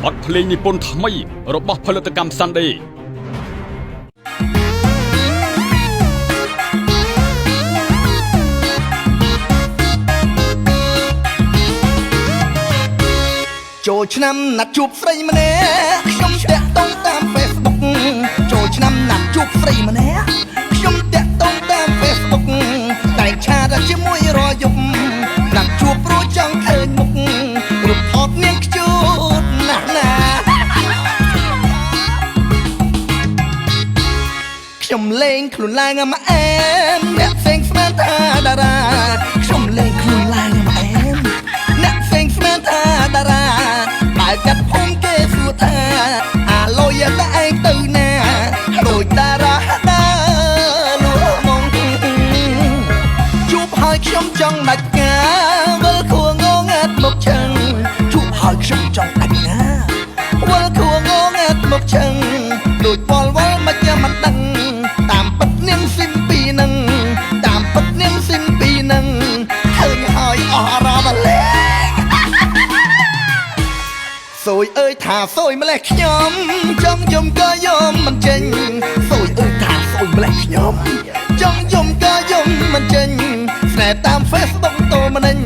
បទភ្លេងនិពន្ធថ្មីរបស់ផលិតកម្ម Sunday។ ចូលឆ្នាំណាត់ជួបស្រីម្នាក់ ខ្ញុំតាក់ទងតាម Facebook ចូលឆ្នាំណាត់ជួបស្រីម្នាក់ ខ្ញុំតាក់ទងតាម Facebook តែងឆាតជាមួយរាល់យប់ ណាត់ជួបព្រោះចង់ឃើញមុខ រូបថតនាងខ្ជូតណាស់ណា ខ្ញុំលេងខ្លួនឡើងមកអែម អ្នកផ្សេងស្មានថាតារា ខ្ញុំលេងខ្លួនឡើងមកអែម អ្នកផ្សេងស្មានថាតារា បើកាត់ភូមិគេសួរថា អាលុយតែឯងទៅណា ដូចតារាដើរលួមក ជួបហើយខ្ញុំចង់ដាច់ផ្កា វិលខួងងងាត់មកឆឹង ជួបហើយខ្ញុំចង់ដាច់ផ្កា វិលខួងងាត់មកឆឹង ដូចវល់វល់មិនចាំមិនដឹង តាមពិតនាងស៊ីមពីនឹង តាមពិតនាងស៊ីមពីនឹង ឃើញហើយអស់អារម្មណ៍លេង សួយអើយថាសួយម្លេះ ខ្ញុំចង់យំក៏យំមិនចេញ សួយអើយថាសួយម្លេះ ខ្ញុំចង់យំក៏យំមិនចេញ ស្នេហ៍តាម Facebook តោម្នេញ